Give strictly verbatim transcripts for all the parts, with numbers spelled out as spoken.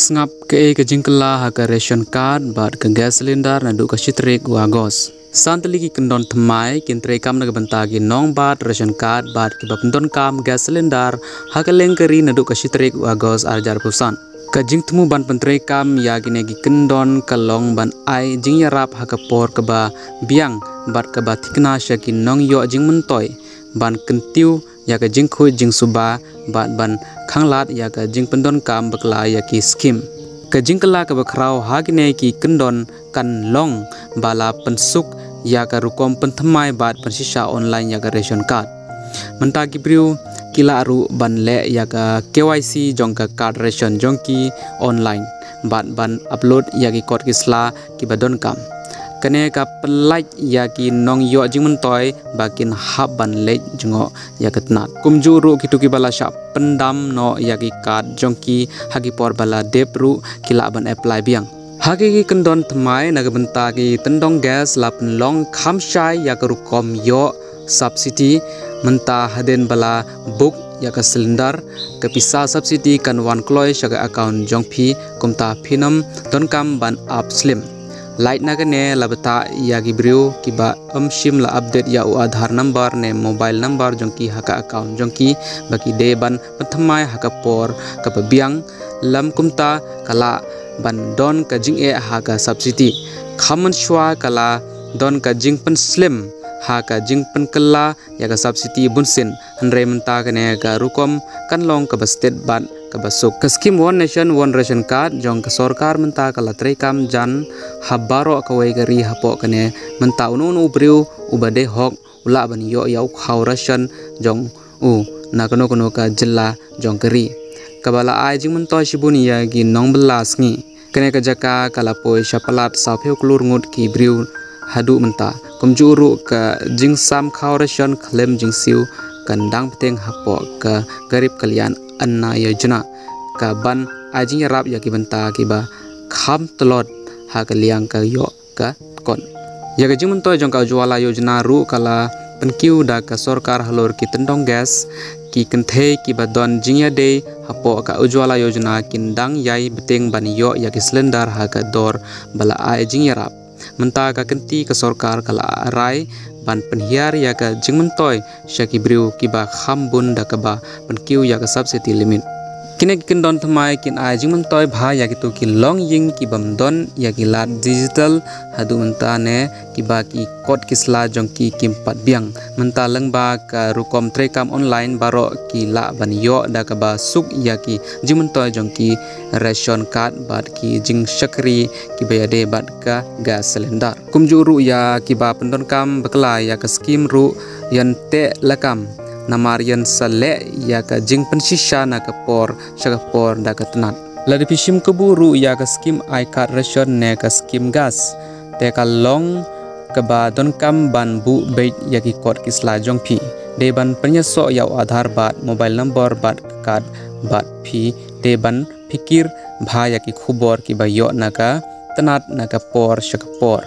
Sngap kaei ka jingkylla ha ka ration card bad ka gas cylinder naduh ka shi tarik u August. San tylli ki kyndon thymmai kin treikam na ka bynta ki nongbad ration card bad kiba pyndonkam gas cylinder ha ka liang ka ri naduh ka shi tarik u August ar hajar arphew san. Ka jingthmu ban pyntreikam ïa kine ki kyndon ka long ban ai jingïarap ha ka por kaba biang bad kaba thikna sha ki nongïoh jingmyntoi ban kyntiew ïa ka jingkhuid jingsuba bad ban khanglad ïa ka jingpyndonkam bakla ïa ki skim. Ka jingkylla kaba khraw ha kine ki kyndon kan long ba la pynsuk ïa ka rukom pynthymmai bad pynshisha online ïa ka ration card. Mynta ki briew ki lah ruh ban leh ïa ka K Y C jong ka card ration jong ki online bad ban upload ïa ki kot ki sla kiba donkam. Kane ka pynlait ïa ki nongïoh jingmyntoi ba kin hap ban leit jngoh ïa ka tnat. Kumjuh ruh kito kiba la shah pyndam noh ïa ki card jong ki ha ki por ba la dep ruh ki lah ban apply biang. Ha ki kyndon thymmai na ka bynta ki tyndong gas la pynlong kham shai ïa ka rukom ïoh subsidy mynta hadien ba la book ïa ka cylinder, ka pisa subsidy kan wan kloi sha ka account jong phi, kumta phin ym donkam ban ap slem. Lait na kane la bthah ïa ki briew kiba ym shym la update ïa u Aadhaar number ne mobile number jong ki ha ka account jong ki ba ki dei ban pynthymmai ha ka por kaba biang, lym kumta ka lah ban don ka jingeh ha ka subsidy. Kham mynshuwa ka la don ka jingpynslem ha ka jingpynkylla ïa ka subsidy bunsien, hynrei mynta kane ka rukom kan long kaba stet bad kaba suk. Ka skim One Nation One Ration Card jong ka sorkar mynta ka la treikam jan ha baroh kawei ka ri. Hapoh kane mynta uno uno u briew uba dei hok u lah ban ïoh ïa u khaw ration jong u na kano kano ka jylla jong ka ri, kaba la ai jingmyntoi shibun ïa ki nongbylla sngi. Kane ka jaka ka la poi sha palat sawphew klur ngut ki briew haduh mynta. Kumjuh ruh ka jingsam khaw ration khlem jingsiew kan dang bteng hapoh ka Garib Kalyan Anna Yojana, ka ban ai jingïarap ïa ki bynta kiba kham tlot ha ka liang ka ïoh ka kot. Ïa ka jingmyntoi jong ka Ujjwala Yojana ruh ka la pynkiew da ka sorkar halor ki tyndong gas. Ki kynthei kiba don jingïadei hapoh ka Ujjwala Yojana kin dang ïai bteng ban ïoh ïa ki cylinder ha ka dor ba la ai jingïarap. Mynta ka kynti ka sorkar ka la rai ban pynhiar ïa ka jingmyntoi sha ki briew kiba kham bun da kaba pynkiew ïa ka subsidy limit. Kine ki kyndon thymmai kin ai jingmyntoi bha ïa kito ki longïing kibym don ïa ki lad digital haduh mynta ne kiba ki kot ki sla jong ki kim pat biang. Mynta lyngba ka rukom treikam online baroh ki lah ban ïoh da kaba suk ïa ki jingmyntoi jong ki ration card bad ki jingshakri kiba ïadei bad ka gas cylinder. Kumjuh ruh ïa kiba pyndonkam bakla ïa ka skim ruh ïan teh lakam namar ïan sa leh ïa ka jingpynshisha na ka por sha ka por da ka tnat. Lada phi shim kabu ruh ïa ka skim I-Card Ration ne ka skim gas, te ka long kaba donkam ban buh beit ïa ki kot ki sla jong phi. Dei ban pynïasoh ïa u Aadhaar bad mobile number bad ka card bad phi dei ban pyrkhat bha ïa ki khubor kiba ïoh na ka tnat na ka por sha ka por.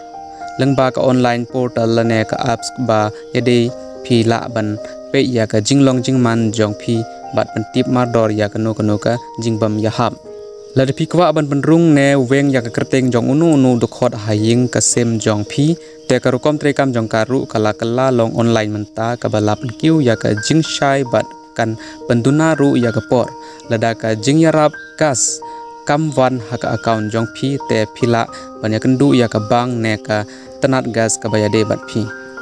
Lyngba ka online portal lane ka apps ba ïadei phi lah ban peit ïa ka jinglong jingman jong phi bad pyntip mardor ïa kano kano ka jingbym ïahap. Lada phi kwah ban pynrung ne weng ïa ka kyrteng jong uno uno u dkhot ha ïing ka sem jong phi, te ka rukom treikam jong ka ruh ka la kylla long online mynta kaba la pynkiew ïa ka jingshai bad kan pynduna ruh ïa ka por. Lada ka jingïarap gas kam wan ha ka account jong phi te phi lah ban ïakynduh ïa ka bank ne ka tnat gas kaba ïadei bad phi.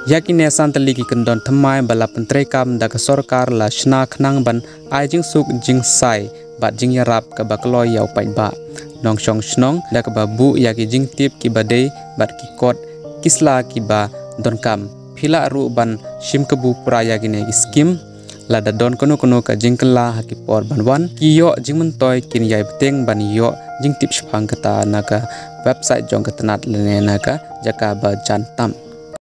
Ïa kine san tylli ki kyndon thymmai ba la pyntreikam da ka sorkar la shna khnang ban ai jingsuk jingsai bad jingïarap kaba kloi ïa u paidbah nongshong shnong da kaba buh ïa ki jingtip kiba dei bad ki kot ki sla kiba donkam. Phi lah ruh ban shim kabu pura ïa kine ki skim. Lada don kano kano ka jingkylla ha ki por ban wan, ki ïoh jingmyntoi kin ïai bteng ban ïoh jingtip shaphang kata na ka website jong ka tnat lane na ka jaka ba jan tam.